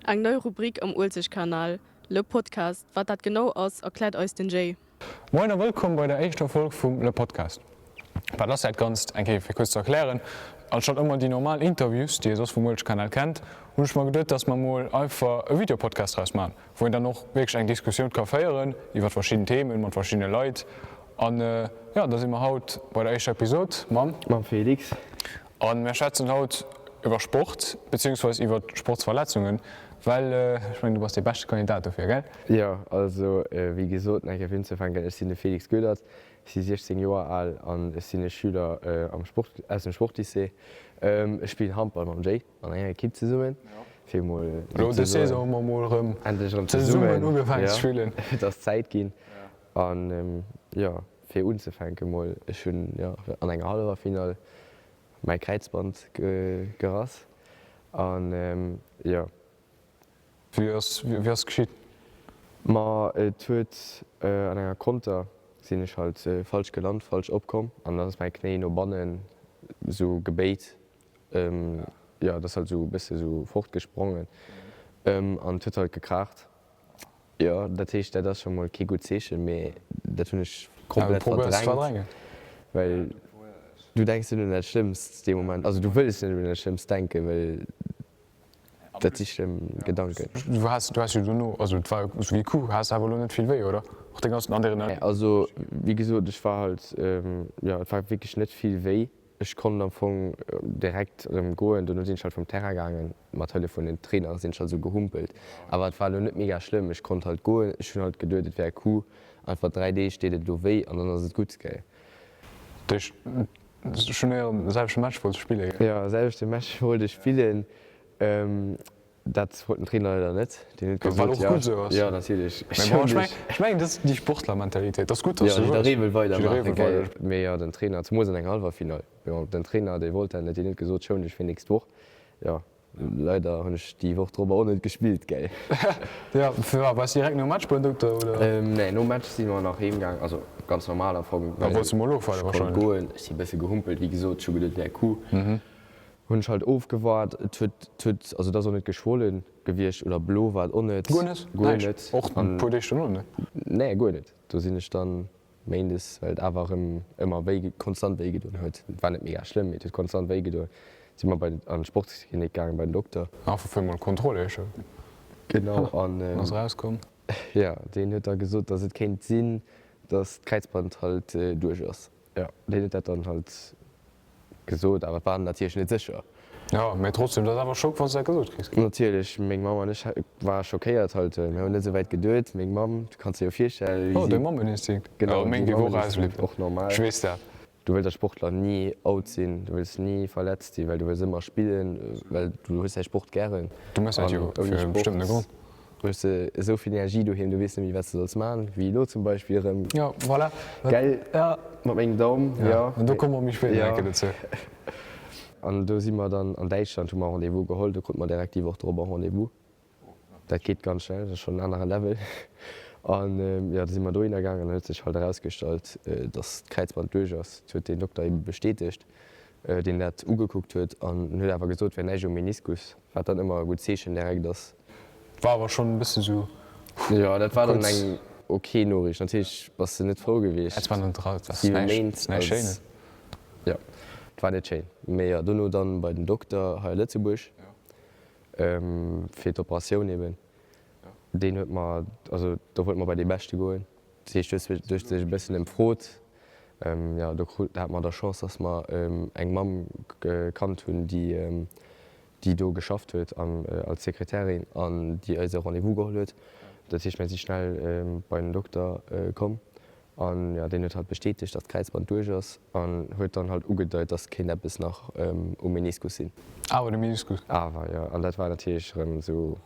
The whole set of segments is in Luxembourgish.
Eng nei Rubrik am Uelzechtkanal, Le Podcast. Wat dat genau ass, erkläert eis den Jay. Moien a wëllkomm bei der éischter Folg vum Le Podcast. Wat ass dat Ganzt? Eng Kéier fir kuerz ze erklären, Anstatt ëmmer déi normal Interviews, déi ee soss vum Uelzechtkanal kennt, hunn ech mer geduet, dass mer mol einfach e Videopodcast draus maachen, wou een dann och wierklech eng Diskussioun ka féieren iwwert verschidden Themen, mat verschiddene Leit. An jo, da si mer haut bei der éischter Episod mam. Mam Felix. A mir schwätzen haut iwwer Sport, beziehungsweise iwwer Sportsverletzungen, well ech mengen, du bass dee beschte Kandidat dofir, gell? Jo, also wéi gesot, nach eng Kéier fir unzefänken, ech sinn de Felix Goedert, ech si 16 Joer al an ech sinn e Schüler am Sport, aus dem Sportlycée. Ech spillen Handball mam Jay an enger Ekipp zesummen, fir emol Elo esou dës ze Saison soen. hu mer emol erëm Endlech erëm zesummen zesummen, ugefaangen ze jo, spillen. et ass Zäit ginn. An jo, fir unzefänke mol, ech hunn jo an enger hallwer Finall mäi Kräizband gerass an jo. Wéi ass wéi ass geschitt? Ma et huet an enger Konter sinn ech halt falsch gelant, falsch opkomm an dann ass mäi Knéi no bannen sou gebéit, jo et ass halt sou e bësse sou fortgesprongen an et huet halt gekraacht. Jo, dat heescht, dat ass scho mol kee gutt Zeechen, mee dat hunn ech komplett verdrängt, well du denks net un dat Schlëmmst dee Moment, also du wëlls net un dat Schlëmmst denken, well dat si schlëmm Gedanken. Du has, du has jo dono, also et war esou wéi e Coup, has awer elo net vill wéi, oder? Och deng ganzen Adrenalin. Also wéi gesot, ech war halt, jo, et war wierklech net vill wéi. Ech konnt am Fong direkt erëm goen. Dono sinn ech halt vum Terrain gaangen. Mat Hëllef vun den Trainere sinn ech halt esou gehumpelt. Awer et war elo net mega schlëmm. Ech konnt halt goen. Ech hunn halt geduet, et wär e Coup. Einfach 3 Deeg deet et elo wéi an dann ass et gutt, gell. Dat heescht, ech hunn héieren, de selwechte Match wollts du spillen, gell? Jo, selwechte Match wollt ech spillen. Dat wollt den Trainer leider net. Deen huet Wat gesot, och gutt esou ass. Jo, natierlech. Mee bon, ech meng, ech mengen, dat ass déi Sportlermentalitéit. Dat ass gutt, datt Jo, s du jidderee hues. wëll Jidderee weidermaachen, wëll gell. weider. Mee jo, den Trainer, zemools an enger Hallwerfinall, jo, den Trainer, dee wollt dat net. Deen huet gesot, Schoun dech fir nächst Woch. Jo, leider hunn ech déi Woch drop och net gespillt, gell. Jo, firwat? Waars de direkt nom Match beim Dokter, oder? Nee, nom Match si mer nach heem gaang, also ganz normal am Fong, Da well wollts du mol ofwaarden ech konnt wahrscheinlech. goen. Ech si e bësse gehumpelt, wéi gesot, ech hu geduet, et wär e Coup. Hunn ech halt ofgewaart. Et huet, et huet, also et ass och net geschwollen gewiescht oder blo war et och net. Guer net? Guer Näischt? net. Och e puer Deeg dono net? Nee, guer net. Do sinn ech dann méindes, well et awer erëm ëmmer wéi, konstant wéi gedoen huet, et war net mega schlëmm, mee et huet konstant wéi gedoen, si mer bei, an d'Sportsklinik gaangen, bei den Dokter. Einfach fir mol Kontroll heescht. Genau, an. Ass erauskomm? Jo, deen huet da gesot, dass et kéint sinn, dass d'Kräizband halt duerch ass. Jo, deen huet dat dann halt gesot, awer et war natierlech net sécher. Jo, mee trotzdem, dat ass awer Schock, wann s de dat gesot kriss. Natierlech, meng Mamm an ech ware schockéiert halt, mir hunn net esou wäit geduet. Meng Mamm, du kanns dir jo virstellen, wéi Oh, si. de Mammeninstinkt. Genau, Jo, meng de géif och Mammeninstinkt, ausflippen. och normal. Ech weess dat. Du wëlls als Sportler ni out sinn, du wëlls ni verletzt sinn, well du wëlls ëmmer spillen, well du hues däi Sport gären. Du méchs dat An jo ouni fir e Sport bestëmmtene Grond. Hues de esou vill Energie doheem, du weess net méi wat s de solls man, wéi elo zum Beispill erëm. Jo, voilà. Gell, Ja. mat mengem Daum, jo. Ja, an do komme mer méi spéit nach eng Kéier dozou. An do si mer dann an Däitschland, hu mer Rendez-vous geholl, do krute mer direkt déi Woch drop e Rendez-vous. Dat geet ganz schnell, dat ass schonn en anere Level. An jo, da si mer dohinner gaangen an huet sech halt erausgestallt, dass d'Kräizband duerch ass. Dat huet den Dokter ebe bestätegt, deen dat ugekuckt huet. An en huet awer gesot, wär näischt um Meniskus, wat dann ëmmer e gutt Zeechen direkt ass. War awer schonn e bëssen sou Jo, dat war dann kuerz. eng ok Noriicht. Natierlech bass de net frou gewiescht. Et war net dra, et ass 7 näischt, Méint ass näischt als Schéines. Jo, et war net schéin. Mee jo, dono dann bei den Dokter hei a Lëtzebuerg fir d'Operatioun eben. Deen huet mer, also do wollte mer bei dee Beschte goen. Dat heescht, du hues duerch dech e bëssen emfrot. Jo, do krut, hate mer da Chance, dass mer eng Mamm kannt hunn, déi déi do geschafft huet als Sekretärin an déi eis e Rendez-vous geholl huet. Dat heescht, mir si schnell bei den Dokter komm an jo, deen huet halt bestätegt, datt d'Kräizband duerch ass an huet dann halt ugedeit, datt kéint eppes nach um Meniskus sinn. Awer de Meniskus? Awer, jo. An dat war natierlech erëm esou.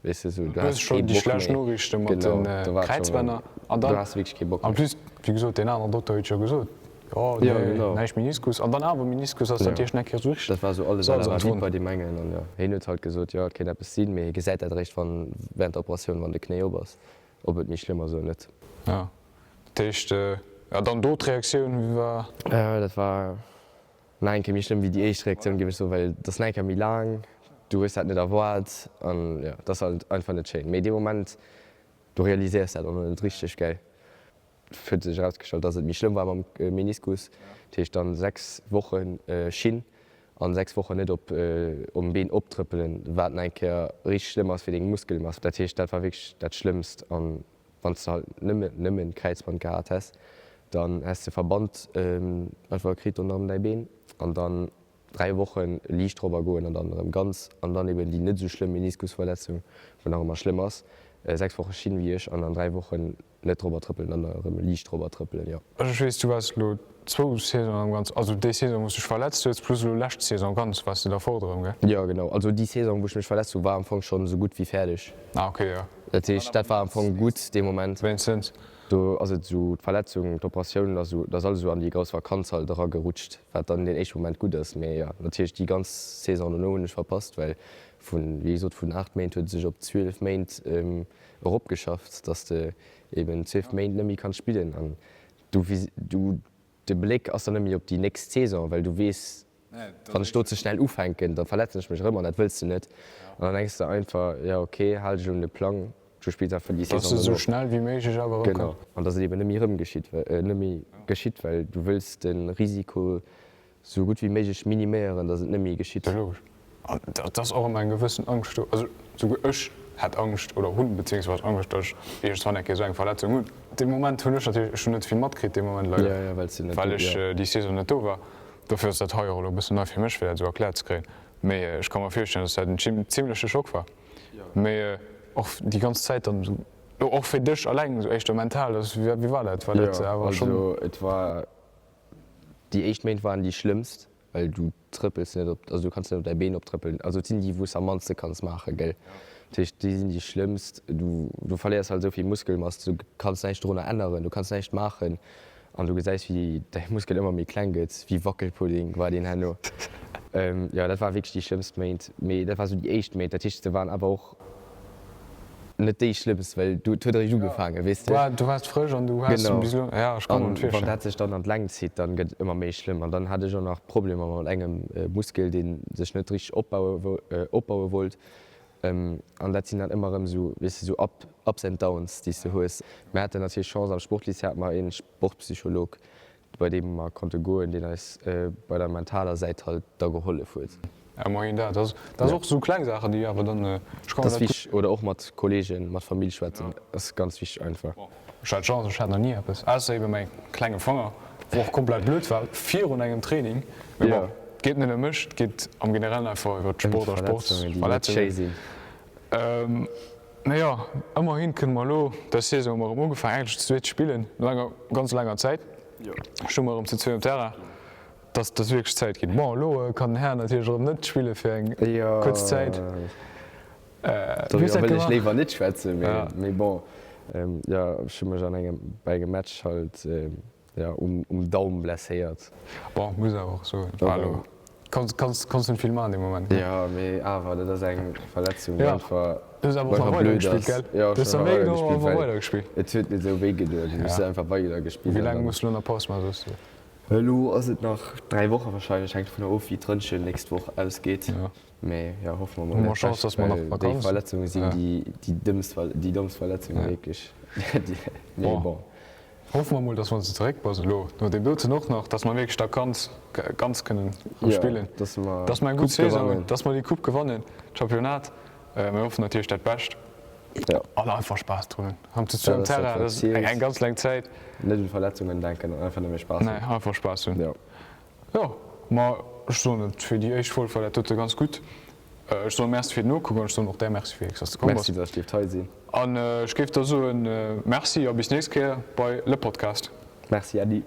Weess de, sou, Du du hues has schonn kee déi Bock schlecht méi. Noriichte mat Genau, de do war et schonn, Kräizbänner an do dann, has de wierklech kee Bock en méi. plus, wéi gesot, deen aneren Dokter huet jo gesot, jo, Jo, nee, genau. näischt Meniskus an dann awer Meniskus ass Jo, natierlech nach eng Kéier esou richteg dat war sou alles à la Salz an va-vite d'Wonn. bei deem engen an jo, hien huet halt gesot, jo, et kéint eppes sinn, mee hie gesäit dat eréischt, wann, während der Operatioun, wann de Knéi op ass, ob et méi schlëmm ass oder net. Jo, dat heescht, jo, dann do d'Reaktioun, wéi war? Jo, dat war nach eng Kéier méi schlëmm wéi déi éischt Reaktioun, géif ech soen, well et ass nach eng Kéier méi laang. Du hues dat net erwaart an jo, et ass halt einfach net schéin. Mee dee Moment, do realiséiers de dat och nach net richteg, gell. Et huet sech erausgestallt, dass et méi schlëmm war mam Meniskus. Dat heescht dann 6 Wochen Schinn an 6 Wochen net op um Been optrëppelen, wat nach eng Kéier richteg schlëmm ass fir deng Muskelmass. Dat heescht, dat war wierklech dat Schlëmmst. An wann s de halt nëmmen nëmmen d'Kräizband gehat häss, dann häss de Verband einfach kritt ronderëm däi Been an dann 3 Wochen liicht drobber goen an dann erëm ganz an dann eben déi net esou schlëmm Meniskusverletzung, wou nach ëmmer schlëmm ass, 6 Woche Schinn wéi ech an dann 3 Wochen net drobber trëppelen an dann erëm liicht drobber trëppelen, jo. Ech weess du waars elo zwou Saisonen am Ganzen, also déi Saison wou s du dech verletzt hues plus elo lescht Saison ganz waars du der fort erëm, gell? Jo genau, also déi Saison wou ech mech verletzt hu war am Fong schonn esou gutt wéi fäerdeg. Ah ok, jo. Dat heescht dat war am Fong gutt dee Moment. Wéinstens. Do ass et esou, d'Verletzung, d'Operatioun ass esou, dat ass alles esou an déi grouss Vakanz halt eragerutscht, wat dann deen éischte Moment gutt ass. Mee jo, natierlech déi ganz Saison dono hunn ech verpasst, well vun, wéi gesot, vun 8 Méint huet et sech op 12 Méint eropgeschafft, dass de eben 12 Méint net méi kanns spillen an du, du, de Bléck ass dann net méi op déi nächst Saison, well du weess, Wann ech do ze schnell ufänken, da verletzen ech mech erëm an dat wëlls de net. An dann denks de einfach, jo ok, hal dech un de Plang, du spills einfach déi Saison dono. Dass de sou schnell wéi méiglech awer erëm Genau. An dass et eben net méi erëm geschitt, net méi geschitt, well du wëlls de Risiko sou gutt wéi méiglech miniméieren, dass et net méi geschitt. Jo, logesch. An et ass och ëmmer eng gewëssen Angscht do. Also souguer ech hätt Angscht oder hunn beziehungsweise Angscht, dass ech iergendswann eng Kéier esou eng Verletzung hunn. Dee Moment hunn ech natierlech, ech hunn net vill matkritt dee Moment leider, well ech déi Saison net do war. Dofir ass dat hei och elo e bëssen nei fir mech, fir dat esou erkläert ze kréien. Mee ech ka mer virstellen, dass dat en zimleche Schock war. Mee och déi ganz Zäit dann esou, och fir dech eleng esou éischter mental, dass, wéi war dat? War dat awer schonn. Jo, also et war, déi éischt Méint waren déi schlëmmst, well du trëppels net op, also du kanns net op däi Been optrëppelen. Also et sinn déi, wou s am mannste kanns maachen, gell. Dat heescht, déi sinn déi schlëmmst. Du, du verléiers halt esou vill Muskelmass, du kanns näischt dorunner änneren, du kanns näischt maachen. An du gesäis wéi däi Muskel ëmmer méi kleng gëtt, wéi Wackelpudding war deen herno. Jo dat war wierklech déi schlëmmst Méint, mee dat war sou déi éischt Méint, dat heescht se waren awer och net déi schlëmmst, well du et huet eréischt ugefaangen, weess de. Du waars frësch an du has Genau. bis elo, ja ech ka mer An et wann virstellen. dat sech dann an d'Längt zitt, dann gëtt et ëmmer méi schlëmm. An dann hat ech och nach Problemer mat engem Muskel, dee sech net richteg opbaue opbaue wollt. An dat sinn dann ëmmer erëm esou, weess de, esou Up, Ups and Downs, déi s de hues. Mir haten natierlech Chance, am Sportlycée hate mer ee Sportpsycholog, bei deem mer konnte goen, deen eis bei der mentaler Säit halt da gehollef huet. Ëmmerhin dat. Dat ass och esou kleng Saachen, déi awer dann, ech kann mer dat gutt. Oder och mat Kollegen, mat Famill schwätzen, ass ganz wichteg einfach. Bon, ech hat Chance, ech hat nach ni eppes, ausser ebe mäi klenge Fanger, wou och komplett blutt war virun engem Training. Mee bon. Et geet net ëm mech, et geet am Generellen einfach iwwer Sport a Sportsverletzungen. Mee jo, ëmmerhin kënne mer elo, dës Saison hu mer erëm ugefaangen eigentlech zu zweet ze spillen, no enger ganz laanger Zäit stounge mer erëm zu zwee um Terrain, dass et wierklech Zäit ginn. Bon, elo kann den Här natierlech erëm net spille fir eng kuerz Zäit. Doriwwer wëll ech léiwer net schwätzen, mee bon, jo, ech hu mech an engem, bei engem Match halt Jo, um Daum blesséiert. Bon, muss awer och soen, war elo, konns konns net vill man dee Moment, ne? Jo, mee awer, dat ass eng Verletzung, déi einfach, Du hues awer och nach weider gespillt, gell? Jo, Du hues ech hunn der nach méi weider no gespillt, awer well weider gespillt. et huet net esou wéi gedoen. Du hues einfach weider gespillt Wéi an laang dann. muss du elo nach Paus maachen, soss du? Elo ass et nach 3 Woche wahrscheinlech, hänkt dovunner of, wéi d'Rëntgen nächst Woch ausgeet. Jo. Mee jo, hoffe mer Hu mol mer dat Chance, Bescht, dass mer nach well déi Vakanz hunn. Verletzunge sinn déi, déi dëmmst, déi dommst Verletzunge wierklech. Mee Bon. bon. Hoffe mer mol, dass mer se zeréckpassen elo no deem doten och nach, dass mer wierklech da ganz, ganz kënnen erëm spillen, dass mer dass mer eng gutt d'Coupe Saison hunn, gewannen. dass mer déi Coupe gewannen, d'Championnat. Mir hoffen natierlech dat Bescht an einfach Spaass drun hunn. Erëm zu zwee Dat um ass dat, Terrain, wat dat ass zielt. eng ganz laang Zäit. Net un Verletzungen denken an einfach nëmme Spaass Nee, hunn. einfach Spaass hunn. Jo. Jo, ma ech soen et, fir déi éischt Folg war dat dote ganz gutt. Ech soe Merci fir d'Nokucken an ech soen och där Merci Félix, dass de komm bass. Merci, dass ech dierft hei sinn. An ech géif da soen Merci a bis nächst Kéier bei Le Podcast. Merci Äddi.